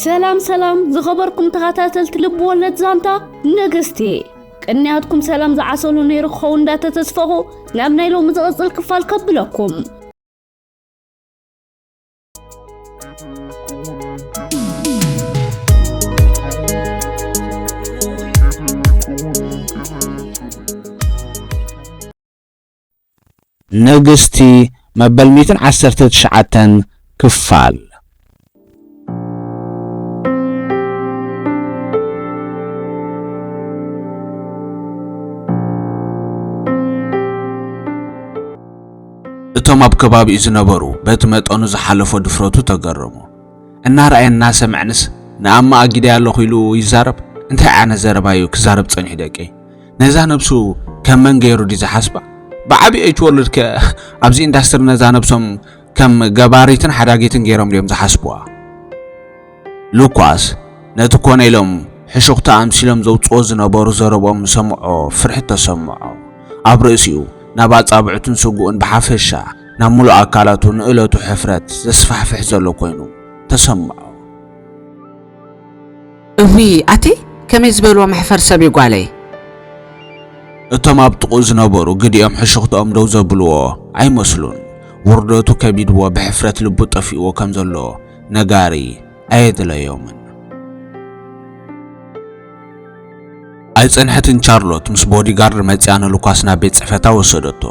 ሰላም ሰላም ዝኸበርኩም ተኸታተልቲ ልብ ወለድ ዛንታ ንግስቲ፣ ቅንያትኩም ሰላም ዝዓሰሉ ነይሩ ክኸውን እንዳተተስፈኹ ናብ ናይ ሎሚ ዝቕጽል ክፋል ከብለኩም። ንግስቲ መበል ሚእትን ዓሰርተ ትሽዓተን ክፋል። እቶም ኣብ ከባቢኡ ዝነበሩ በቲ መጠኑ ዝሓለፎ ድፍረቱ ተገረሙ። እናረኣየ እናሰምዐንስ ንኣማ ኣጊደ ኣለኹ ኢሉ ይዛረብ? እንታይ ዓይነት ዘረባ እዩ ክዛረብ ጸኒሑ ደቀይ? ነዛ ነብሱ ከም መን ገይሩ ድዩ ዝሓስባ? ብዓቢ ኤች ወርልድ ከ ኣብዚ ኢንዳስትሪ ነዛ ነብሶም ከም ገባሪትን ሓዳጊትን ገይሮም ድዮም ዝሓስብዋ? ሉኳስ ነቲ ኮነ ኢሎም ሕሹኽታ ኣምሲሎም ዘውጽኦ ዝነበሩ ዘረብኦም ዝሰምዖ ፍርሒ ተሰምዖ። ኣብ ርእሲኡ ናብ ኣጻብዕቱን ስግኡን ብሓፈሻ ናብ ምሉእ ኣካላቱ ንእለቱ ሕፍረት ዘስፋሕፍሕ ዘሎ ኮይኑ ተሰምዖ። እውይ ኣቲ ከመይ ዝበልዎ መሕፈር ሰብ እዩ ጓለይ። እቶም ኣብ ጥቕኡ ዝነበሩ ግዲኦም ሕሹኽትኦም ደው ዘብልዎ ኣይመስሉን። ውርደቱ ከቢድዎ ብሕፍረት ልቡ ጠፊእዎ ከም ዘሎ ነጋሪ ኣየድለዮምን። ኣይጸንሐትን ቻርሎት ምስ ቦዲጋርድ መጺኣ ንሉካስ ናብ ቤት ጽሕፈታ ወሰደቶ።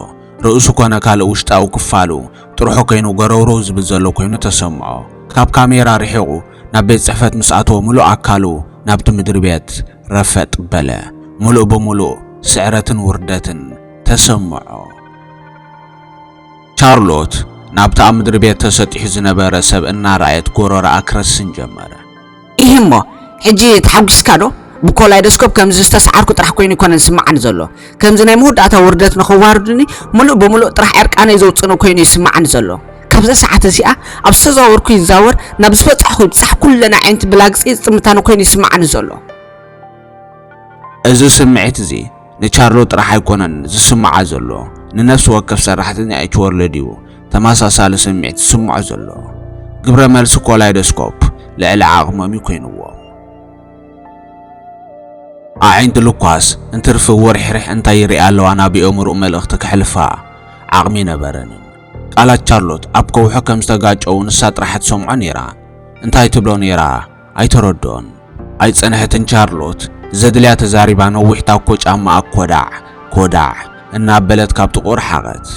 ርእሱ ኮነ ካልእ ውሽጣዊ ክፋሉ ጥርሑ ኮይኑ ገረውረው ዝብል ዘሎ ኮይኑ ተሰምዖ። ካብ ካሜራ ርሒቑ ናብ ቤት ጽሕፈት ምስ ኣተወ ምሉእ ኣካሉ ናብቲ ምድሪ ቤት ረፈጥ በለ። ምሉእ ብምሉእ ስዕረትን ውርደትን ተሰምዖ። ቻርሎት ናብቲ ኣብ ምድሪ ቤት ተሰጢሑ ዝነበረ ሰብ እናረኣየት ጎረሮኣ ክረስን ጀመረ። ኢሂ እሞ፣ ሕጂ ተሓጒስካ ዶ? ብኮላይዶስኮፕ ከምዚ ዝተሰዓርኩ ጥራሕ ኮይኑ ኣይኮነን ዝስምዓኒ ዘሎ። ከምዚ ናይ መወዳእታ ውርደት ንኸዋርዱኒ ምሉእ ብምሉእ ጥራሕ ዕርቃነይ ዘውጽእኒ ኮይኑ ይስምዓኒ ዘሎ። ካብዛ ሰዓት እዚኣ ኣብ ዝተዛወርኩ ይዛወር፣ ናብ ዝበጻሕኩ ይብጻሕ፣ ኩለን ኣዒንቲ ብላግጺ ዝጥምታኒ ኮይኑ ይስምዓኒ ዘሎ። እዚ ስምዒት እዚ ንቻርሎ ጥራሕ ኣይኮነን ዝስምዓ ዘሎ፣ ንነፍሲ ወከፍ ሰራሕተኛ ኤች ወርልድ እዩ ተመሳሳሊ ስምዒት ዝስምዖ ዘሎ። ግብረ መልሲ ኮላይዶስኮፕ ልዕሊ ዓቕሞም እዩ ኮይንዎም። ኣዒንቲ ሉካስ እንትርፊ ወርሕርሕ እንታይ ይሪኣ ኣለዋ ናብ ኣእምሮኡ መልእኽቲ ከሕልፋ ዓቕሚ ነበረንን። ቃላት ቻርሎት ኣብ ከውሒ ከም ዝተጋጨዉ ንሳ ጥራሕ ትሰምዖ ነይራ። እንታይ ትብሎ ነይራ ኣይተረድኦን። ኣይጸንሐትን ቻርሎት ዘድልያ ተዛሪባ ነዊሕ ታኮ ጫማኣ ኮዳዕ ኮዳዕ እናበለት ካብ ጥቕኡ ረሓቐት።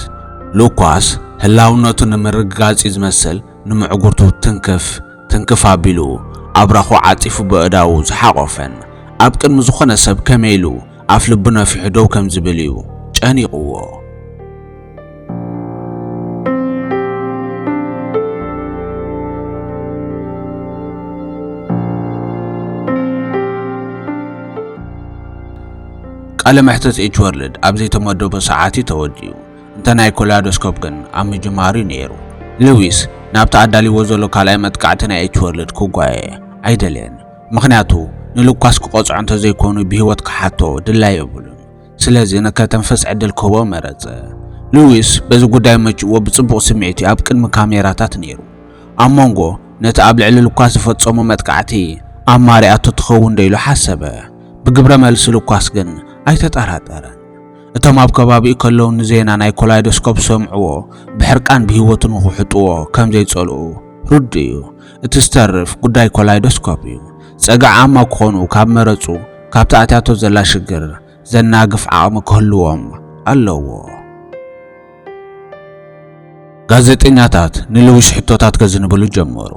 ሉካስ ህላውነቱ ንምርግጋጽ እዩ ዝመስል ንምዕጉርቱ ትንክፍ ትንክፍ ኣቢሉ ኣብራኹ ዓጺፉ በእዳዉ ዝሓቖፈን ኣብ ቅድሚ ዝኾነ ሰብ ከመይ ኢሉ ኣፍ ልቡ ነፊሑ ደው ከም ዝብል እዩ ጨኒቕዎ። ቃለ መሕተት ኤች ወርልድ ኣብ ዘይተመደቦ ሰዓት እዩ ተወዲኡ። እንተ ናይ ኮላይዶስኮፕ ግን ኣብ ምጅማሩ እዩ ነይሩ። ሉዊስ ናብቲ ኣዳልይዎ ዘሎ ካልኣይ መጥቃዕቲ ናይ ኤች ወርልድ ክጓየ ኣይደለየን። ምኽንያቱ ንሉካስ ክቐጽዖ እንተዘይኮኑ ብህይወት ክሓቶ ድላይ የብሉን። ስለዚ ንከተንፍስ ዕድል ክህቦ መረጸ። ሉዊስ በዚ ጉዳይ መችእዎ ብጽቡቕ ስምዒት እዩ ኣብ ቅድሚ ካሜራታት ነይሩ። ኣብ መንጎ ነቲ ኣብ ልዕሊ ሉካስ ዝፈጸሞ መጥቃዕቲ ኣብ ማርያቶ ትኸውን ዶ ኢሉ ሓሰበ። ብግብረ መልሲ ሉካስ ግን ኣይተጠራጠረን። እቶም ኣብ ከባቢኡ ከለዉ ንዜና ናይ ኮላይዶስኮፕ ዝሰምዕዎ ብሕርቃን ብህይወቱ ንኽውሕጥዎ ከም ዘይጸልኡ ርዱእ እዩ። እቲ ዝተርፍ ጉዳይ ኮላይዶስኮፕ እዩ። ጸግዒ ኣማ ክኾኑ ካብ መረጹ ካብቲ ኣትያቶ ዘላ ሽግር ዘናግፍ ዓቕሚ ክህልዎም ኣለዎ። ጋዜጠኛታት ንሉዊስ ሕቶታት ከዝንብሉ ጀመሩ።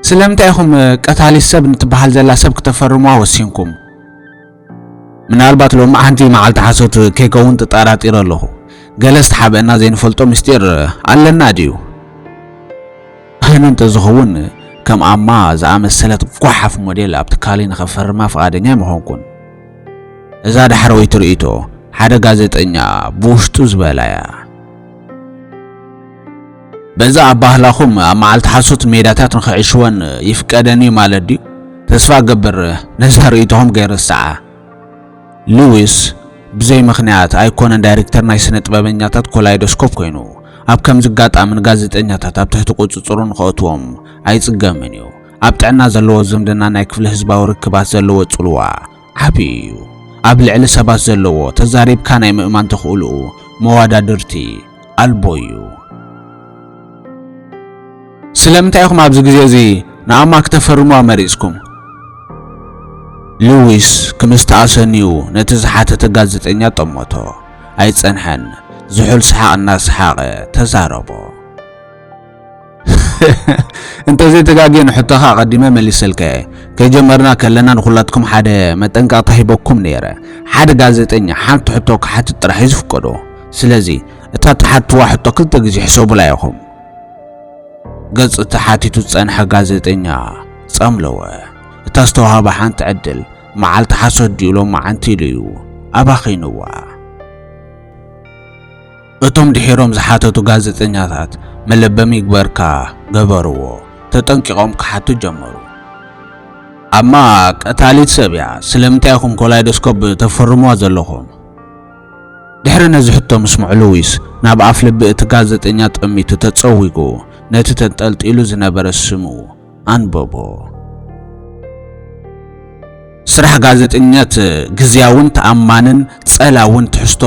ስለምንታይ ኢኹም ቀታሊት ሰብ ንትበሃል ዘላ ሰብ ክተፈርሙዋ ወሲንኩም? ምናልባት ሎሚ ሓንቲ መዓልቲ ሓሶት ከይከውን ተጠራጢረ ኣለኹ። ገለ ዝተሓብአና ዘይንፈልጦ ምስጢር ኣለና ድዩ? ኣነ እንተዝኸውን ከም ኣማ ዝኣመሰለት ጓሓፍ ሞዴል ኣብ ትካለይ ንኸፈርማ ፍቓደኛ ኣይምኾንኩን። እዛ ዳሕረወይቲ ርእይቶ ሓደ ጋዜጠኛ ብውሽጡ ዝበላ እያ። በዛ ኣባህላኹም ኣብ መዓልቲ ሓሶት ሜዳታት ንኽዕሽወን ይፍቀደን እዩ ማለት ድዩ? ተስፋ እገብር ነዛ ርእይቶኹም ከይርስዓ። ሉዊስ ብዘይ ምኽንያት ኣይኮነን ዳይሬክተር ናይ ስነ ጥበበኛታት ኮላይዶስኮፕ ኮይኑ። ኣብ ከምዚ ኣጋጣሚ ንጋዜጠኛታት ኣብ ትሕቲ ቁጽጽሩ ንኸእትዎም ኣይጽገምን እዩ። ኣብ ጥዕና ዘለዎ ዝምድና ናይ ክፍለ ህዝባዊ ርክባት ዘለዎ ጽልዋ ዓቢ እዩ። ኣብ ልዕሊ ሰባት ዘለዎ ተዛሪብካ ናይ ምእማን ተኽእልኡ መዋዳድርቲ ኣልቦ እዩ። ስለምንታይ ኢኹም ኣብዚ ግዜ እዚ ንኣማ ክተፈርሙዋ መሪጽኩም? ሉዊስ ክምስቲ ኣሰንዩ ነቲ ዝሓተተ ጋዜጠኛ ጠመቶ። ኣይጸንሐን፣ ዝሑል ሰሓቕ እናሰሓቐ ተዛረቦ። እንተዘይተጋግየ ንሕቶኻ ኣቐዲመ መሊሰልካየ። ከይጀመርና ከለና ንኹላትኩም ሓደ መጠንቀቕታ ሂበኩም ነይረ። ሓደ ጋዜጠኛ ሓንቲ ሕቶ ክሓትት ጥራሕ እዩ ዝፍቀዶ። ስለዚ እታ ትሓትዋ ሕቶ ክልተ ግዜ ሕሰቡላ ኢኹም። ገጽ እቲ ሓቲቱ ዝጸንሐ ጋዜጠኛ ጸምለወ። እታ ዝተዋህባ ሓንቲ ዕድል መዓልቲ ሓሶት ድዩ ሎማዓንቲ ኢሉ እዩ ኣባኺንዋ። እቶም ድሒሮም ዝሓተቱ ጋዜጠኛታት መለበሚ ይግበርካ ገበርዎ። ተጠንቂቖም ክሓቱ ጀመሩ። ኣማ ቀታሊት ሰብ እያ፣ ስለምንታይ ኢኹም ኮላይዶስኮፕ ተፈርምዋ ዘለኹም? ድሕሪ ነዚ ሕቶ ምስምዑ ሉዊስ ናብ ኣፍ ልቢ እቲ ጋዜጠኛ ጠሚቱ ተጸዊጉ ነቲ ተንጠልጢሉ ዝነበረ ስሙ ኣንበቦ። ስራሕ ጋዜጠኛት ግዝያውን ተኣማንን ጸላውን ትሕዝቶ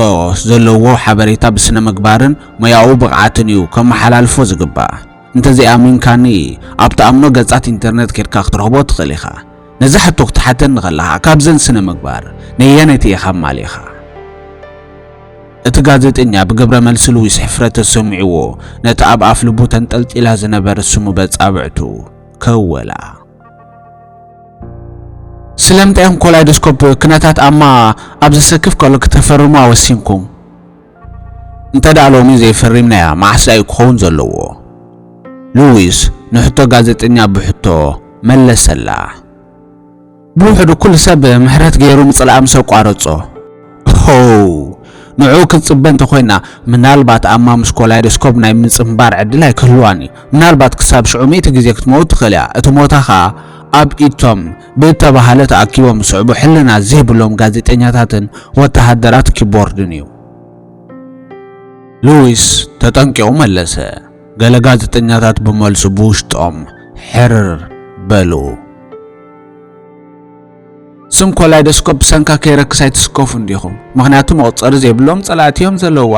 ዘለዎ ሓበሬታ ብስነ ምግባርን ሞያዊ ብቕዓትን እዩ ከመሓላልፎ ዝግባእ። እንተዘይኣሚንካኒ ኣብ ትኣምኖ ገጻት ኢንተርነት ኬድካ ክትረኽቦ ትኽእል ኢኻ። ነዛ ሕቶ ክትሓተኒ ከለኻ ካብዘን ስነ ምግባር ነየነይቲ ኢኻ ኣማሊኻ? እቲ ጋዜጠኛ ብግብረ መልሲ ሉዊስ ሕፍረት ተሰሚዕዎ ነቲ ኣብ ኣፍ ልቡ ተንጠልጢላ ዝነበረ ስሙ በጻብዕቱ ከወላ። ስለምንታይ እዮም ኮላይዶስኮፕ ክነታት ኣማ ኣብ ዘሰክፍ ከሎ ክተፈርሙ ኣወሲንኩም? እንተ ደኣ ሎሚ ዘይፈሪምናያ መዓስ እዩ ክኸውን ዘለዎ? ሉዊስ ንሕቶ ጋዜጠኛ ብሕቶ መለሰላ። ብውሕዱ ኩሉ ሰብ ምሕረት ገይሩ ምጽላኣ ምስ ኣቋረጾ። ሆው ንዕኡ ክንጽበ እንተኾይና ምናልባት ኣማ ምስ ኮላይዶስኮፕ ናይ ምጽንባር ዕድል ኣይክህልዋን እዩ። ምናልባት ክሳብ ሽዑ ሚእቲ ግዜ ክትመውት ትኽእል እያ። እቲ ሞታ ኸኣ ኣብ ኢድቶም ብእተባህለ ተኣኪቦም ዝስዕቡ ሕልና ዘይብሎም ጋዜጠኛታትን ወተሃደራት ኪቦርድን እዩ። ሉዊስ ተጠንቂቑ መለሰ። ገለ ጋዜጠኛታት ብመልሱ ብውሽጦም ሕርር በሉ። ስም ኮላይዶስኮፕ ብሰንካ ከይረክስ ኣይትስከፉ እንዲኹም፣ ምኽንያቱ መቑጸሪ ዘይብሎም ጸላእቲ እዮም ዘለውዋ።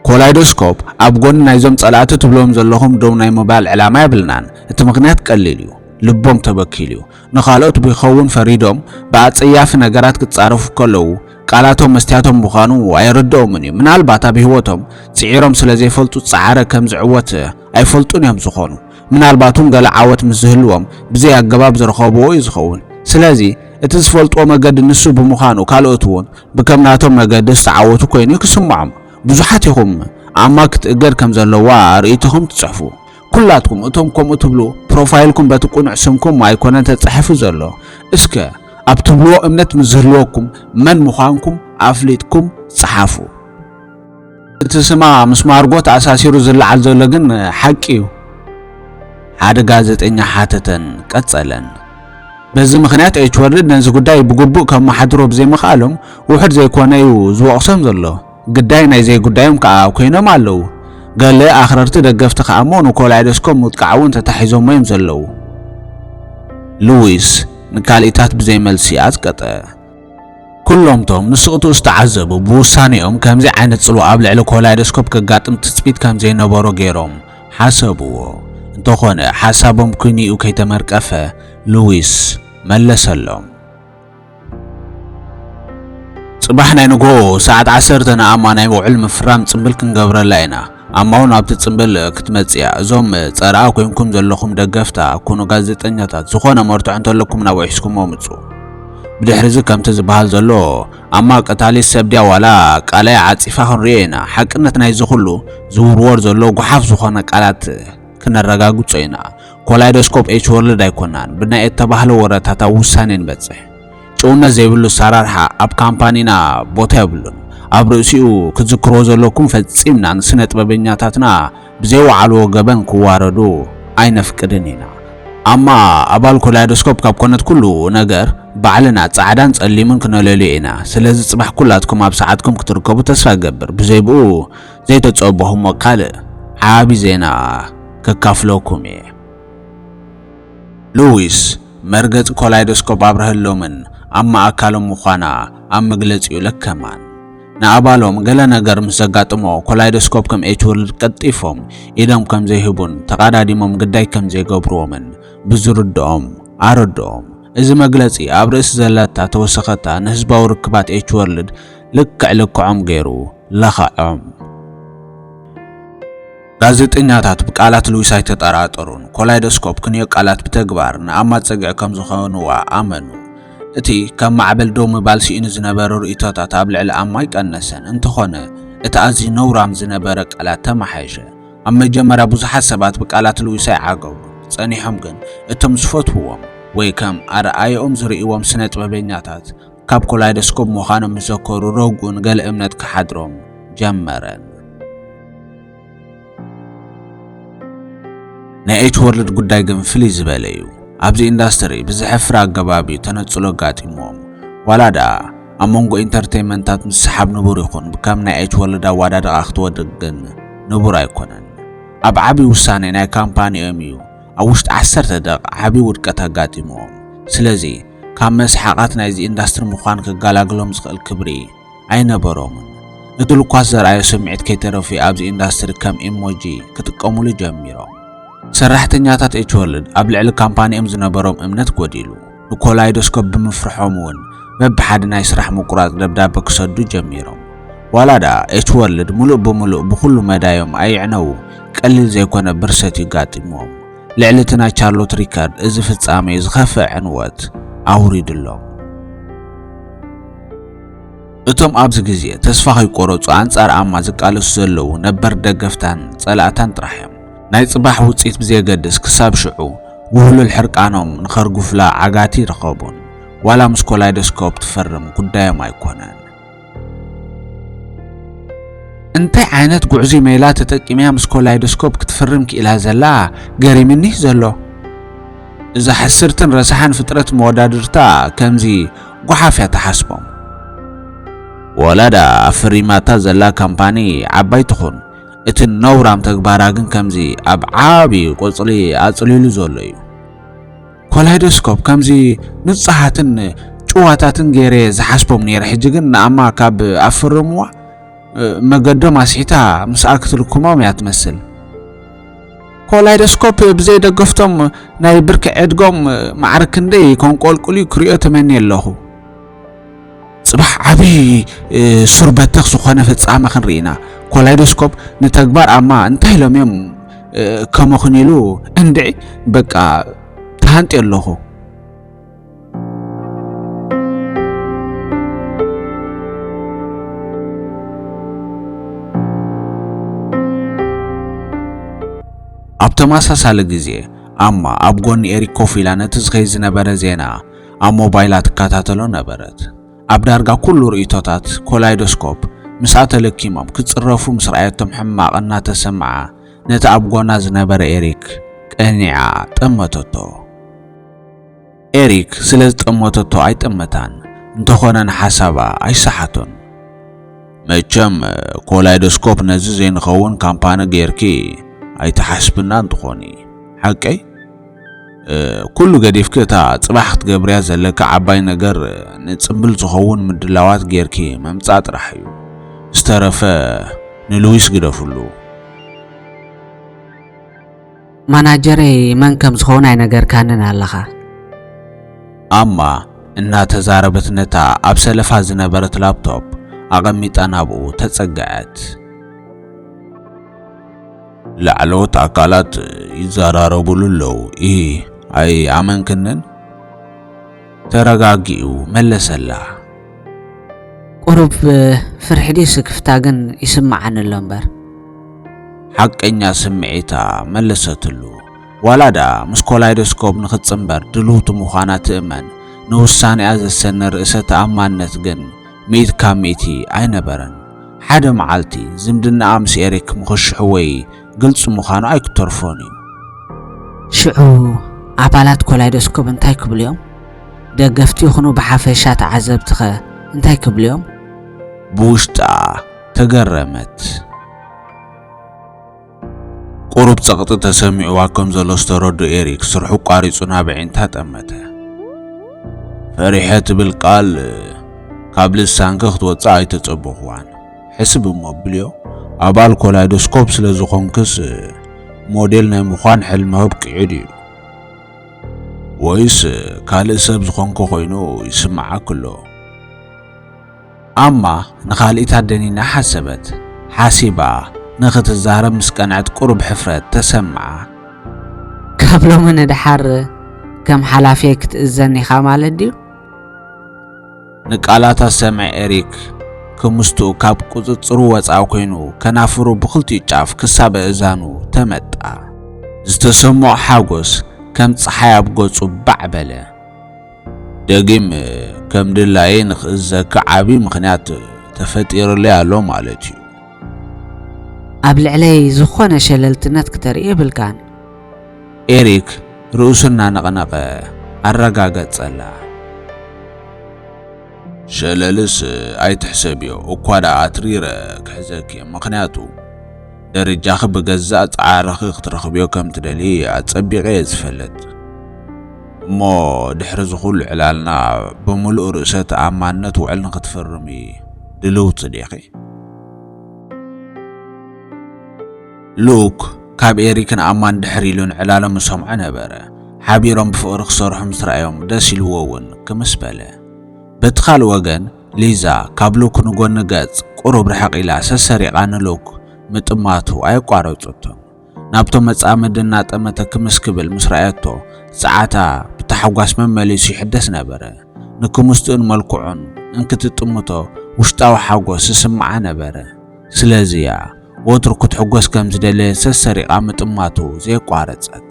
ኮላይዶስኮፕ ኣብ ጎኒ ናይዞም ጸላእቲ ትብሎም ዘለኹም ዶም ናይ ምባል ዕላማ የብልናን። እቲ ምኽንያት ቀሊል እዩ። ልቦም ተበኪሉ እዩ። ንኻልኦት ብይኸውን ፈሪዶም ብኣጸያፊ ነገራት ክጻረፉ ከለዉ ቃላቶም መስትያቶም ምዃኑ ኣይርድኦምን እዩ። ምናልባት ኣብ ህይወቶም ጽዒሮም ስለ ዘይፈልጡ ጻዕረ ከም ዝዕወት ኣይፈልጡን እዮም ዝኾኑ። ምናልባት እውን ገለ ዓወት ምስ ዝህልዎም ብዘይ ኣገባብ ዝረኸብዎ እዩ ዝኸውን። ስለዚ እቲ ዝፈልጥዎ መገዲ ንሱ ብምዃኑ ካልኦት እውን ብከም ናቶም መገዲ ዝተዓወቱ ኮይኑ እዩ ክስምዖም። ብዙሓት ኢኹም ኣማ ክትእገድ ከም ዘለዋ ርእይቶኹም ትጽሕፉ። ኩላትኩም እቶም ከምኡ ትብሉ ፕሮፋይልኩም በቲ ቅኑዕ ስምኩም ኣይኮነን ተጻሒፉ ዘሎ። እስከ ኣብ ትብልዎ እምነት ምስ ዝህልወኩም መን ምዃንኩም ኣፍሊጥኩም ጸሓፉ። እቲ ስማ ምስ ማርጎ ተኣሳሲሩ ዝለዓል ዘሎ ግን ሓቂ እዩ። ሓደ ጋዜጠኛ ሓተተን ቀጸለን። በዚ ምኽንያት ኤች ወርልድ ነዚ ጉዳይ ብግቡእ ከመሓድሮ ብዘይምኽኣሎም ውሑድ ዘይኮነ እዩ ዝወቕሶም ዘሎ። ግዳይ ናይ ዘይጉዳዮም ከኣ ኮይኖም ኣለዉ። ገለ ኣኽረርቲ ደገፍቲ ከኣ እሞ ንኮላይዶስኮፕ ምጥቃዕ እውን ተታሒዞሞ እዮም ዘለዉ። ሉዊስ ንካልኢታት ብዘይ መልሲ ኣጽቀጠ። ኩሎምቶም ንስቕትኡ ዝተዓዘቡ ብውሳኔኦም ከምዚ ዓይነት ጽልዋ ኣብ ልዕሊ ኮላይዶስኮፕ ከጋጥም ትጽቢት ከም ዘይነበሮ ገይሮም ሓሰብዎ። እንተኾነ ሓሳቦም ኩኒኡ ከይተመርቀፈ ሉዊስ መለሰሎም። ጽባሕ ናይ ንግሆ ሰዓት ዓሰርተ ንኣማ ናይ ውዕል ምፍራም ጽምብል ክንገብረላ ኢና። ኣማ እውን ኣብቲ ጽምብል ክትመጽእ እያ። እዞም ጸረኣ ኮይንኩም ዘለኹም ደገፍታ ኩኑ ጋዜጠኛታት ዝኾነ መርትዖ እንተለኩም ናብ ውሒስኩሞ ምጹ። ብድሕሪ እዚ ከምቲ ዝበሃል ዘሎ ኣማ ቀታሊት ሰብ ድያ ዋላ ቃላይ ዓጺፋ ክንሪኦ ኢና። ሓቅነት ናይዚ ኩሉ ዝውርወር ዘሎ ጓሓፍ ዝኾነ ቃላት ክነረጋግጾ ኢና። ኮላይዶስኮፕ ኤች ወርልድ ኣይኮናን ብናይ እተባህለ ወረታት ኣብ ውሳኔ ንበጽሕ። ጭውነት ዘይብሉ ኣሰራርሓ ኣብ ካምፓኒና ቦታ የብሉን። ኣብ ርእሲኡ ክትዝክርዎ ዘለኩም ፈጺምና ንስነ ጥበበኛታትና ብዘይወዓልዎ ገበን ክዋረዱ ኣይነፍቅድን ኢና። ኣማ ኣባል ኮላይዶስኮፕ ካብ ኮነት ኩሉ ነገር ባዕልና ጻዕዳን ጸሊምን ክነለልዮ ኢና። ስለዚ ጽባሕ ኩላትኩም ኣብ ሰዓትኩም ክትርከቡ ተስፋ እገብር። ብዘይ ብኡ ዘይተጸበኹሞ ካልእ ዓቢ ዜና ከካፍለኩም እየ። ሉዊስ መርገጺ ኮላይዶስኮፕ ኣብረሀሎምን ኣብ ማእካሎም ምዃና ኣብ መግለጺኡ ለከማን። ንኣባሎም ገለ ነገር ምስ ዘጋጥሞ ኮላይዶስኮፕ ከም ኤች ወርልድ ቀልጢፎም ኢዶም ከም ዘይህቡን ተቓዳዲሞም ግዳይ ከም ዘይገብርዎምን ብዝርድኦም ኣረድኦም። እዚ መግለጺ ኣብ ርእሲ ዘለታ ተወሰኸታ ንህዝባዊ ርክባት ኤች ወርልድ ልክዕ ልክዖም ገይሩ ለኸዖም። ጋዜጠኛታት ብቃላት ሉዊስ ኣይተጠራጠሩን። ኮላይዶስኮፕ ክንዮ ቃላት ብተግባር ንኣማ ጸግዒ ከም ዝኾንዋ ኣመኑ። እቲ ካብ ማዕበል ደው ምባል ስኢኑ ዝነበረ ርእይቶታት ኣብ ልዕሊ ኣማ ኣይቀነሰን። እንተኾነ እቲ ኣዝዩ ነውራም ዝነበረ ቃላት ተመሓየሸ። ኣብ መጀመርያ ብዙሓት ሰባት ብቃላት ሉዊስ ኣይዓገቡን። ጸኒሖም ግን እቶም ዝፈትውዎም ወይ ከም ኣርኣያኦም ዝርእይዎም ስነ ጥበበኛታት ካብ ኮላይዶስኮፕ ምዃኖም ምስ ዘከሩ ረጉእን ገለ እምነት ክሓድሮም ጀመረን። ናይ ኤች ወርልድ ጉዳይ ግን ፍልይ ዝበለ እዩ። ኣብዚ ኢንዳስትሪ ብዘሕፍር ኣገባብ እዩ ተነጽሎ ኣጋጢምዎም። ዋላ ደኣ ኣብ መንጎ ኢንተርቴይመንታት ምስሓብ ንቡር ይኹን፣ ከም ናይ ኤች ወርልድ ኣወዳድቓ ክትወድቕ ግን ንቡር ኣይኮነን። ኣብ ዓቢ ውሳኔ ናይ ካምፓኒኦም እዩ ኣብ ውሽጢ ዓሰርተ ደቂቕ ዓቢ ውድቀት ኣጋጢምዎም። ስለዚ ካብ መስሓቓት ናይዚ ኢንዳስትሪ ምዃን ክገላግሎም ዝኽእል ክብሪ ኣይነበሮምን። እቲ ልኳስ ዘርኣዮ ስምዒት ከይተረፉ ኣብዚ ኢንዳስትሪ ከም ኢሞጂ ክጥቀሙሉ ጀሚሮም። ሰራሕተኛታት ኤች ወርልድ ኣብ ልዕሊ ካምፓኒኦም ዝነበሮም እምነት ጎዲሉ። ንኮላይዶስኮፕ ብምፍርሖም እውን በብሓደ ናይ ስራሕ ምቁራጽ ደብዳበ ክሰዱ ጀሚሮም። ዋላ ደኣ ኤች ወርልድ ምሉእ ብምሉእ ብኹሉ መዳዮም ኣይዕነዉ፣ ቀሊል ዘይኮነ ብርሰት እዩ ጋጢምዎም። ልዕሊ እቲ ናይ ቻርሎት ሪከርድ እዚ ፍጻሜ ዝኸፍአ ዕንወት ኣውሪድሎም። እቶም ኣብዚ ግዜ ተስፋ ከይቆረጹ ኣንጻር ኣማ ዝቃለሱ ዘለዉ ነበር ደገፍታን ጸላእታን ጥራሕ እዮም። ናይ ጽባሕ ውጽኢት ብዘየገድስ ክሳብ ሽዑ ውህሉል ሕርቃኖም ንኸርጉፍላ ዓጋቲ ይረኸቡን። ዋላ ምስ ኮላይዶስኮፕ ትፈርም ጉዳዮም ኣይኮነን። እንታይ ዓይነት ጉዕዙይ ሜላ ተጠቂምያ ምስ ኮላይዶስኮፕ ክትፍርም ክኢላ ዘላ ገሪምኒ ዘሎ። እዛ ሕስርትን ረሳሕን ፍጥረት መወዳድርታ ከምዚ ጓሓፍ እያ ትሓስቦም። ወላ ደኣ ኣፍሪማታ ዘላ ካምፓኒ ዓባይ ትኹን፣ እቲ ነውራም ተግባራ ግን ከምዚ ኣብ ዓቢ ቆጽሊ ኣጽሊሉ ዘሎ እዩ። ኮላይዶስኮፕ ከምዚ ንጹሃትን ጭዋታትን ገይረ ዝሓስቦም ነይረ። ሕጂ ግን ንኣማ ካብ ኣፍርምዋ፣ እ፣ መገዶም ኣስሒታ ምስኣ ክትልክሞም እያ ትመስል። ኮላይዶስኮፕ ብዘይ ደገፍቶም ናይ ብርኪ ዕድጎም ማዕረ ክንደይ ከንቆልቁል እዩ ክሪኦ ተመንየ ኣለኹ። ጽባሕ ዓቢ፣ እ፣ ሱር በተኽ ዝኾነ ፍጻመ ክንርኢ ኢና። ኮላይዶስኮፕ ንተግባር ኣማ እንታይ ኢሎም እዮም፣ እ፣ ከመኽንይሉ እንድዒ በቃ ተሃንጥየ ኣለኹ። ኣብ ተመሳሳሊ ግዜ ኣማ ኣብ ጎኒ ኤሪክ ኮፍ ኢላ ነቲ ዝኸይድ ዝነበረ ዜና ኣብ ሞባይላ ትከታተሎ ነበረት። ኣብ ዳርጋ ኩሉ ርእይቶታት ኮላይዶስኮፕ ምስኣ ተለኪሞም ክጽረፉ ምስ ረኣየቶም ሕማቕ እናተሰምዓ ነቲ ኣብ ጎና ዝነበረ ኤሪክ ቀኒዓ ጠመተቶ። ኤሪክ ስለ ዝጠመተቶ ኣይጠመታን፣ እንተኾነ ንሓሳባ ኣይሰሓቶን። መቸም ኮላይዶስኮፕ ነዚ ዘይንኸውን ካምፓኒ ጌርኪ ኣይትሓስብና እንትኾኒ፣ ሓቀይ? እ፣ ኩሉ ገዲፍኪ እታ ጽባሕ ክትገብርያ ዘለኪ ዓባይ ነገር ንጽምብል ዝኸውን ምድላዋት ጌርኪ ምምጻእ ጥራሕ እዩ። ዝተረፈ ንሉዊስ ግደፍሉ። ማናጀረይ መን ከም ዝኸውን ኣይነገርካንን ኣለኻ። ኣማ እናተዛረበት ነታ ኣብ ሰለፋ ዝነበረት ላፕቶፕ ኣቐሚጣ ናብኡ ተጸግዐት። ላዕለዎት ኣካላት ይዘራረቡሉ ኣለዉ። ኢሂ፣ ኣይኣመንክንን? ተረጋጊኡ መለሰላ። ቁሩብ ፍርሒ ድዩ ስክፍታ ግን ይስምዓኒ ኣሎ እምበር። ሓቀኛ ስምዒታ መለሰትሉ። ዋላ ደኣ ምስ ኮላይዶስኮፕ ንኽትጽንበር ድልውቲ ምዃና ትእመን፣ ንውሳኔኣ ዘሰነ ርእሰ ተኣማንነት ግን ሚእቲ ካብ ሚእቲ ኣይነበረን። ሓደ መዓልቲ ዝምድናኣ ምስ ኤሪክ ምኽሽሑ ወይ ግልጺ ምዃኑ ኣይክተርፎን እዩ። ሽዑ ኣባላት ኮላይዶስኮፕ እንታይ ክብሉ እዮም? ደገፍቲ ይኹኑ ብሓፈሻ ተዓዘብትኸ እንታይ ክብሉ እዮም? ብውሽጣ ተገረመት። ቁሩብ ጸቕጢ ተሰሚዕዋ ከም ዘሎ ዝተረድኦ ኤሪክ ስርሑ ኣቋሪጹ ናብ ኣዒንታ ጠመተ። ፈሪሐ ትብል ቃል ካብ ልሳንኪ ክትወጽእ ኣይተጸበኹዋን። ሕስብ እሞ ኣብልዮ፣ ኣባል ኮላይዶስኮፕ ስለ ዝኾንክስ ሞዴል ናይ ምዃን ሕልሚ ኣብቂዑ ድዩ? ወይስ ካልእ ሰብ ዝኾንኪ ኮይኑ ይስምዓኪ ኣሎ? ኣማ ንኻልኢት ኣደኒና ሓሰበት። ሓሲባ ንኽትዛረብ ምስ ቀንዐት ቁሩብ ሕፍረት ተሰምዓ። ካብ ሎሚ ንደሓር ከም ሓላፊየይ ክትእዘን ኢኻ ማለት ድዩ? ንቃላታ ዝሰምዐ ኤሪክ ክምስትኡ ካብ ቁጽጽሩ ወጻኢ ኮይኑ ከናፍሩ ብኽልቲኡ ጫፍ ክሳብ ኣእዛኑ ተመጣ። ዝተሰምዖ ሓጎስ ከም ጸሓይ ኣብ ገጹ ባዕ በለ። ደጊም ከም ድላየ ንኽእዘኪ ዓቢ ምኽንያት ተፈጢሩለይ ኣሎ ማለት እዩ። ኣብ ልዕለይ ዝኾነ ሸለልትነት ክተርኢ የብልካን። ኤሪክ ርእሱ እናነቕነቐ ኣረጋገጸላ። ሸለልስ ኣይትሕሰብዮ፣ እኳ ደኣ ኣትሪረ ክሕዘኪ እየ፣ ምኽንያቱ ደረጃኺ ብገዛእ ጻዕርኺ ክትረኽብዮ ከም ትደልዪ ኣጸቢቐ እየ ዝፈልጥ። እሞ ድሕሪ እዚ ኩሉ ዕላልና ብምሉእ ርእሰ ተኣማንነት ውዕል ንኽትፍርሚ ድልውቲ ዲኺ? ሉክ ካብ ኤሪክን ኣማን ድሕር ኢሉ ንዕላሎም ይሰምዖ ነበረ። ሓቢሮም ብፍቕሪ ክሰርሑ ምስ ረኣዮም ደስ ኢልዎ እውን ክምስ በለ። በቲ ካልእ ወገን ሊዛ ካብ ሉክ ንጎኒ ገጽ ቁሩብ ርሕቕ ኢላ ሰሰሪቓ ንሉክ ምጥማቱ ኣየቋረጸቶን። ናብቶም መጻምዲ እናጠመተ ክምስ ክብል ምስ ረኣየቶ ጸዓታ ብታሕጓስ መመሊሱ ይሕደስ ነበረ። ንክምስትኡን መልክዑን እንክትጥምቶ ውሽጣዊ ሓጎስ ይስምዓ ነበረ። ስለዚ እያ ወትሩ ክትሕጎስ ከም ዝደለየ ሰሰሪቓ ምጥማቱ ዘየቋረጸት።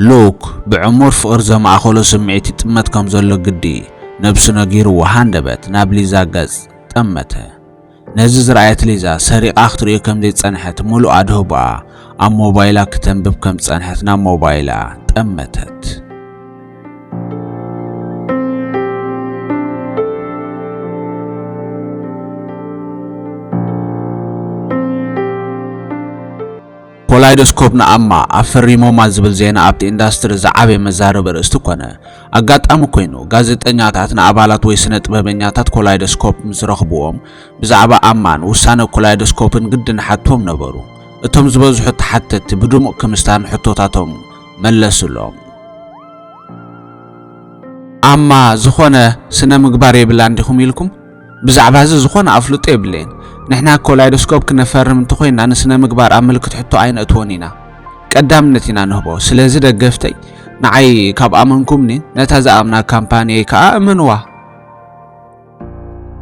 ሉክ ብዕሙር ፍቕሪ ዘማእኸሎ ስምዒት ይጥመት ከም ዘሎ ግዲ ነብሱ ነጊርዎ ሃንደበት ናብ ሊዛ ገጽ ጠመተ። ነዚ ዝረኣየት ሊዛ ሰሪቓ ክትርእዮ ከም ዘይጸንሐት ምሉእ ኣድህቦኣ ኣብ ሞባይላ ክተንብብ ከም ዝጸንሐት ናብ ሞባይላ ጠመተት። ኮላይዶስኮፕ ንኣማ ኣፈሪሞማ ዝብል ዜና ኣብቲ ኢንዳስትሪ ዝዓበየ መዛረቢ ርእስቲ ኮነ። ኣጋጣሚ ኮይኑ ጋዜጠኛታት ንኣባላት ወይ ስነ ጥበበኛታት ኮላይዶስኮፕ ምስ ረኽብዎም ብዛዕባ ኣማን ውሳነ ኮላይዶስኮፕን ግድን ሓትዎም ነበሩ። እቶም ዝበዝሑ ተሓተትቲ ብድሙቕ ክምስታ ንሕቶታቶም መለስሎም። ኣማ ዝኾነ ስነ ምግባር የብላን ዲኹም ኢልኩም? ብዛዕባ እዚ ዝኾነ ኣፍልጦ የብለይን። ንሕና ኮላይዶስኮፕ ክነፈርም እንተኾይንና ንስነ ምግባር ኣብ ምልክት ሕቶ ኣይነእትዎን ኢና። ቀዳምነት ኢና ንህቦ። ስለዚ ደገፍተይ ንዓይ ካብ ኣመንኩምኒ ነታ ዝኣምና ካምፓኒየይ ከኣ እመንዋ።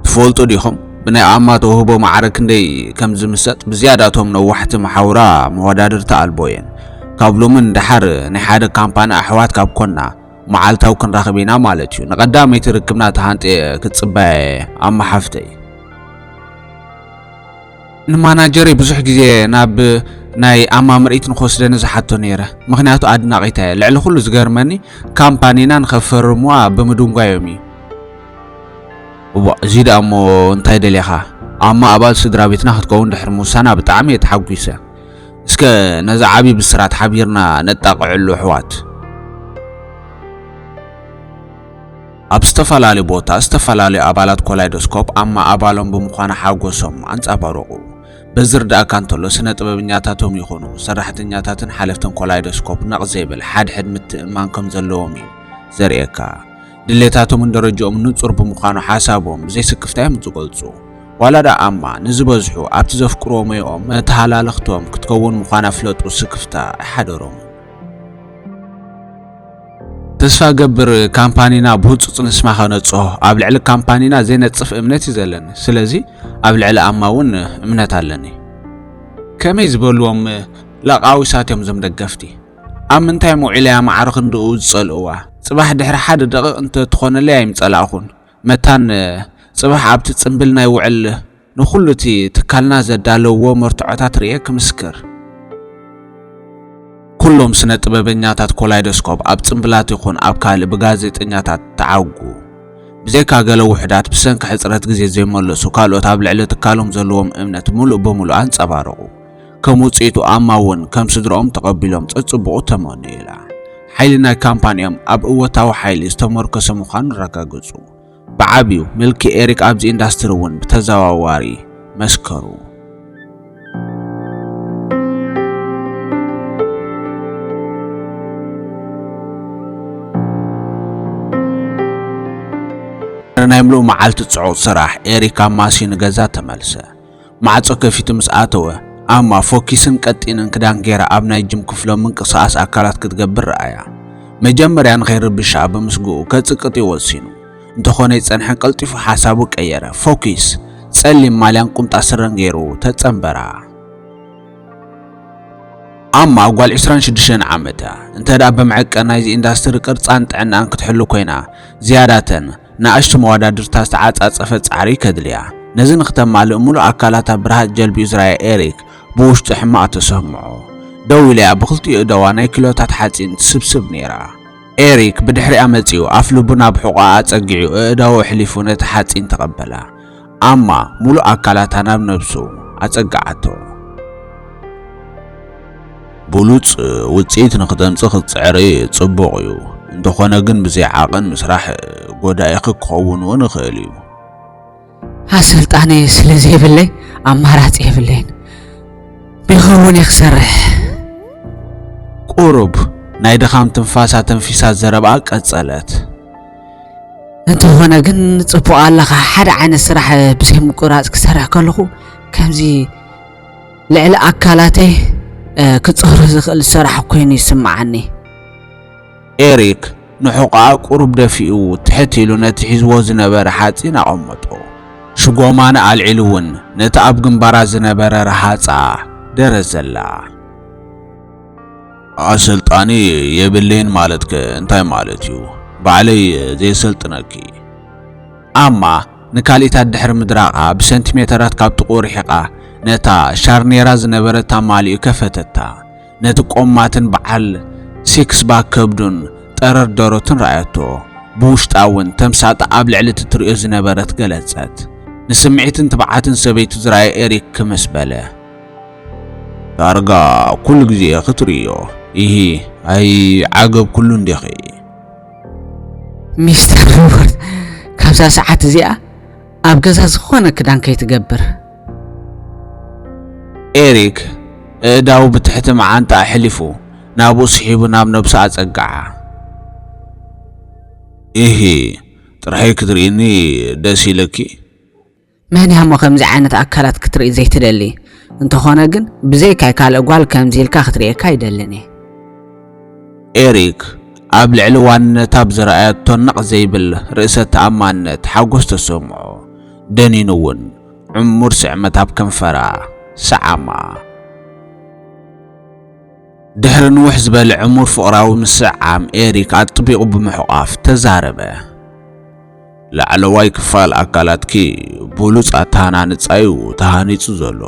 ትፈልጡ ዲኹም ብናይ ኣማ ተውህቦ ማዕረ ክንደይ ከም ዝምሰጥ? ብዝያዳ እቶም ነዋሕቲ መሓውራ መወዳድርቲ ኣልቦ እየን። ካብ ሎሚ ንደሓር ናይ ሓደ ካምፓኒ ኣሕዋት ካብ ኮና መዓልታዊ ክንራኸብ ኢና ማለት እዩ። ንቐዳመይቲ ርክብና ተሃንጥየ ክጽበያ እየ ኣማ ሓፍተይ። ንማናጀረይ ብዙሕ ግዜ ናብ ናይ ኣማ ምርኢት ንክወስደኒ ዝሓቶ ነይረ፣ ምኽንያቱ ኣድናቒታ እየ። ልዕሊ ኩሉ ዝገርመኒ ካምፓኒና ንኸፈርምዋ ብምድንጓዮም እዩ። እዋእ፣ እዚ ደኣ እሞ እንታይ ደሊኻ? ኣማ ኣባል ስድራ ቤትና ክትከውን ድሕሪ ምውሳና ብጣዕሚ እየ ተሓጒሰ። እስከ ነዚ ዓቢ ብስራት ሓቢርና ነጣቕዐሉ ኣሕዋት። ኣብ ዝተፈላለዩ ቦታ ዝተፈላለዩ ኣባላት ኮላይዶስኮፕ ኣማ ኣባሎም ብምዃና ሓጎሶም ኣንጸባረቑ። በዚ ዝርዳእካ እንተሎ ስነ ጥበበኛታቶም ይኹኑ ሰራሕተኛታትን ሓለፍትን ኮላይዶስኮፕ ነቕ ዘይብል ሓድሕድ ምትእምማን ከም ዘለዎም እዩ ዘርእየካ። ድሌታቶምን ደረጃኦምን ንጹር ብምዃኑ ሓሳቦም ብዘይስክፍታ እዮም ዝገልጹ። ዋላ ደኣ ኣማ ንዝበዝሑ ኣብቲ ዘፍቅርዎ ሞያኦም መተሃላለኽቶም ክትከውን ምዃና ፍለጡ ስክፍታ ኣይሓደሮምን። ተስፋ ገብር ካምፓኒና ብህጹጽ ንስማ ከነጽሆ፣ ኣብ ልዕሊ ካምፓኒና ዘይነጽፍ እምነት እዩ ዘለኒ። ስለዚ ኣብ ልዕሊ ኣማ እውን እምነት ኣለኒ። ከመይ ዝበልዎም ለቃዊሳት እዮም እዞም ደገፍቲ? ኣብ ምንታይ ምውዒለያ ማዕረ ክንድኡ ዝጸልእዋ? ጽባሕ ድሕሪ ሓደ ደቂቕ እንተ ትኾነለይ ኣይምጸላእኹን። መታን ጽባሕ ኣብቲ ጽምብል ናይ ውዕል ንኹሉ እቲ ትካልና ዘዳለውዎ መርትዖታት ርእየ ክምስክር። ኩሎም ስነ ጥበበኛታት ኮላይዶስኮፕ ኣብ ጽምብላት ይኹን ኣብ ካልእ ብጋዜጠኛታት ተዓጉ። ብዘይካ ገለ ውሑዳት ብሰንኪ ሕጽረት ግዜ ዘይመለሱ፣ ካልኦት ኣብ ልዕሊ ትካሎም ዘለዎም እምነት ምሉእ ብምሉእ ኣንጸባረቑ። ከም ውጽኢቱ ኣማ እውን ከም ስድራኦም ተቐቢሎም ጸጽብቑ ተመንዩላ። ሓይሊ ናይ ካምፓኒኦም ኣብ እወታዊ ሓይሊ ዝተመርኮሰ ምዃኑ ረጋግጹ። ብዓቢኡ ምልኪ ኤሪክ ኣብዚ ኢንዳስትሪ እውን ብተዘዋዋሪ መስከሩ። ናይ ምሉእ መዓልቲ ጽዑቕ ስራሕ ኤሪክ ኣብ ማሲ ንገዛ ተመልሰ። ማዕጾ ከፊቱ ምስ ኣተወ፣ ኣማ ፎኪስን ቀጢንን ክዳን ገይራ ኣብ ናይ ጅም ክፍሎም ምንቅስቓስ ኣካላት ክትገብር ረኣያ። መጀመርያ ንኸይርብሻ ብምስግኡ ከጽቅጥ እዩ ወሲኑ። እንተኾነ ኣይጸንሐን፣ ቀልጢፉ ሓሳቡ ቀየረ። ፎኪስ፣ ጸሊም ማልያን ቁምጣ ስረን ገይሩ ተጸንበራ። ኣማ ጓል ዕስራን ሽዱሽተን ዓመት እያ። እንተ ደኣ ብመዐቀን ናይዚ ኢንዳስትሪ ቅርጻን ጥዕናን ክትሕሉ ኮይና፣ ዝያዳተን ንኣሽቱ መወዳድርታ ዝተዓጻጸፈ ጻዕሪ ከድልያ። ነዚ ንክተማልእ ምሉእ ኣካላታ ብርሃጽ ጀልቢኡ ዝረኣየ ኤሪክ ብውሽጡ ሕማቕ ተሰምዖ። ደው ኢላያ ብክልቲኡ እደዋ ናይ ኪሎታት ሓጺን ትስብስብ ነይራ። ኤሪክ ብድሕሪኣ መጺኡ ኣፍ ልቡ ናብ ሕቖኣ ኣጸጊዑ ኣእዳዉ ኣሕሊፉ ነቲ ሓጺን ተቐበላ። ኣማ ምሉእ ኣካላታ ናብ ነብሱ ኣጸግዓቶ። ብሉጽ ውጽኢት ንክተምጽእ ክትጽዕሪ ጽቡቕ እዩ። እንተኾነ ግን ብዘይ ዓቕን ምስራሕ ጎዳኢኺ ክኸውን እውን ይኽእል እዩ። ኣሰልጣኒ ስለ ዘይብለይ ኣማራጺ የብለይን። ብኸውን እየ ክሰርሕ። ቁሩብ ናይ ድኻም ትንፋሳ ተንፊሳ ዘረባኣ ቀጸለት። እንተኾነ ግን ጽቡቕ ኣለኻ። ሓደ ዓይነት ስራሕ ብዘይ ምቁራጽ ክሰርሕ ከለኹ ከምዚ ልዕሊ ኣካላተይ፣ እ፣ ክጸሩ ዝኽእል ስራሕ ኮይኑ ይስምዓኒ። ኤሪክ ንሕቖኣ ቁሩብ ደፊኡ ትሕት ኢሉ ነቲ ሒዝዎ ዝነበረ ሓጺን ኣቐመጦ። ሽጎማነ ኣልዒሉ እውን ነቲ ኣብ ግንባራ ዝነበረ ረሃጻ ደረዘላ። ኣሰልጣኒ የብለይን ማለትከ እንታይ ማለት እዩ? ባዕለይ ዘየሰልጥነኪ። ኣማ ንካልኢታት ድሕሪ ምድራቓ ብሰንቲሜተራት ካብ ጥቕኡ ርሒቓ ነታ ሻርኔራ ዝነበረታ ማሊኡ ከፈተታ። ነቲ ቆማትን በዓል ሲክስ ባክ ከብዱን ጠረር ደረቱን ረኣየቶ። ብውሽጣ እውን ተምሳጣ ኣብ ልዕሊ እቲ ትርእዮ ዝነበረት ገለጸት። ንስምዒትን ትብዓትን ሰበይቱ ዝረኣየ ኤሪክ ክምስ በለ። ዳርጋ ኩሉ ግዜ ክትርእዮ። ኢሂ፣ ኣይ ዓገብ ኩሉ እንዲኺ። ሚስተር ሪወርድ፣ ካብዛ ሰዓት እዚኣ ኣብ ገዛ ዝኾነ ክዳን ከይትገብር። ኤሪክ ኣእዳዉ ብትሕቲ መዓንጣ ኣሕሊፉ ናብኡ ስሒቡ ናብ ነብሱ ኣጸግዓ። ኢሂ፣ ጥርሐይ ክትርእይኒ ደስ ኢለኪ? መን እያ እሞ ከምዚ ዓይነት ኣካላት ክትርኢ ዘይትደሊ? እንተኾነ ግን ብዘይካይ ካልእ ጓል ከምዚ ኢልካ ክትርእየካ ኣይደልን እየ። ኤሪክ ኣብ ልዕሊ ዋንነታ ብዝረኣየቶ ነቕ ዘይብል ርእሰ ተኣማንነት ሓጎስ ተሰምዖ። ደኒኑ እውን ዕሙር ስዕመት ኣብ ከንፈራ ሰዓማ። ድሕሪ ንውሕ ዝበለ ዕሙር ፍቕራዊ ምስዕዓም ኤሪክ ኣጥቢቑ ብምሕቋፍ ተዛረበ። ላዕለዋይ ክፋል ኣካላትኪ ብሉጽ ኣተሃናንጻ እዩ ተሃኒጹ ዘሎ።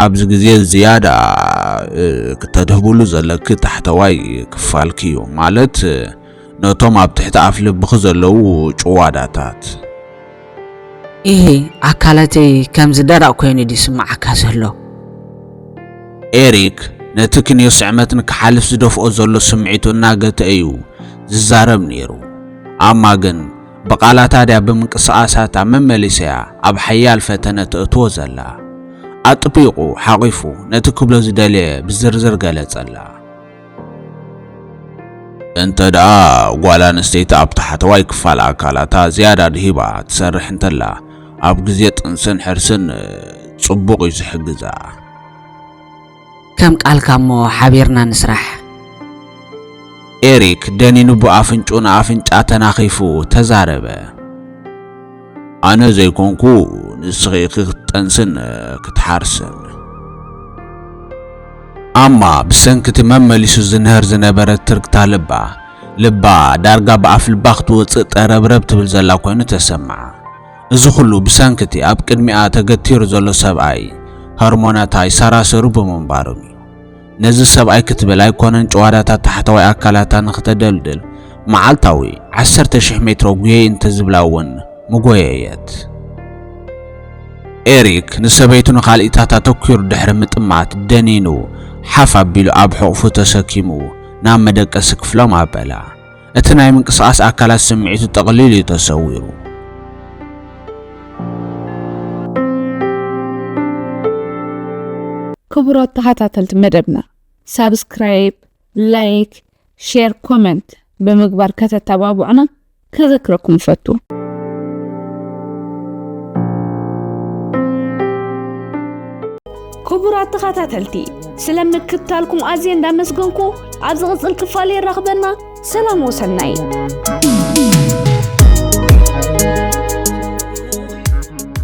ኣብዚ ግዜ ዝያዳ፣ እ፣ ክተድህብሉ ዘለኪ ታሕተዋይ ክፋልኪ እዩ፣ ማለት ነቶም ኣብ ትሕቲ ኣፍ ልብኺ ዘለዉ ጭዋዳታት። ኢሂ፣ ኣካላተይ ከምዚ ደረቕ ኮይኑ ድዩ ዝስምዓካ ዘሎ? ኤሪክ ነቲ ክንዮ ስዕመት ንክሓልፍ ዝደፍኦ ዘሎ ስምዒቱ እናገትአ እዩ ዝዛረብ ነይሩ። ኣማ ግን ብቓላታ ድያ ብምንቅስቓሳታ መመሊሰያ ኣብ ሓያል ፈተነ ተእትዎ ዘላ። ኣጥቢቑ ሓቒፉ ነቲ ክብሎ ዝደለየ ብዝርዝር ገለጸላ። እንተ ደኣ ጓል ኣንስተይቲ ኣብ ታሕተዋይ ክፋል ኣካላታ ዝያዳ ድሂባ ትሰርሕ እንተላ፣ ኣብ ግዜ ጥንስን ሕርስን ጽቡቕ እዩ ዝሕግዛ። ከም ቃልካ እሞ ሓቢርና ንስራሕ። ኤሪክ ደኒኑ ብኣፍንጭኡ ንኣፍንጫ ተናኺፉ ተዛረበ። ኣነ ዘይኮንኩ ንስኺ ኢኺ ክትጠንስን ክትሓርስን። ኣማ ብሰንኪ እቲ መመሊሱ ዝንህር ዝነበረ ትርግታ ልባ፣ ልባ ዳርጋ ብኣፍ ልባ ክትወጽእ ጠረብረብ ትብል ዘላ ኮይኑ ተሰምዓ። እዚ ኩሉ ብሰንኪ እቲ ኣብ ቅድሚኣ ተገቲሩ ዘሎ ሰብኣይ ሆርሞናታ ይሰራሰሩ ብምንባሮም እዩ። ነዚ ሰብኣይ ክትብል ኣይኮነን ጭዋዳታ ታሕተዋይ ኣካላታ ንኽተደልድል መዓልታዊ ዓሰርተ ሽሕ ሜትሮ ጉየይ እንተዝብላ እውን ምጎየየት። ኤሪክ ንሰበይቱ ንኻልኢታት ኣተኲሩ ድሕሪ ምጥማት ደኒኑ፣ ሓፍ ኣቢሉ ኣብ ሕቑፉ ተሰኪሙ ናብ መደቀሲ ክፍሎም ኣበላ። እቲ ናይ ምንቅስቓስ ኣካላት ስምዒቱ ጠቕሊሉ እዩ ተሰዊሩ። ክቡራት ተኸታተልቲ መደብና፣ ሳብስክራይብ፣ ላይክ፣ ሼር፣ ኮመንት ብምግባር ከተተባብዑና ከዘክረኩም እፈቱ። ክቡራት ተኸታተልቲ፣ ስለ ምክትታልኩም ኣዝየ እንዳመስገንኩ፣ ኣብ ዝቕጽል ክፋል የራኽበና። ሰላም ወሰናይ።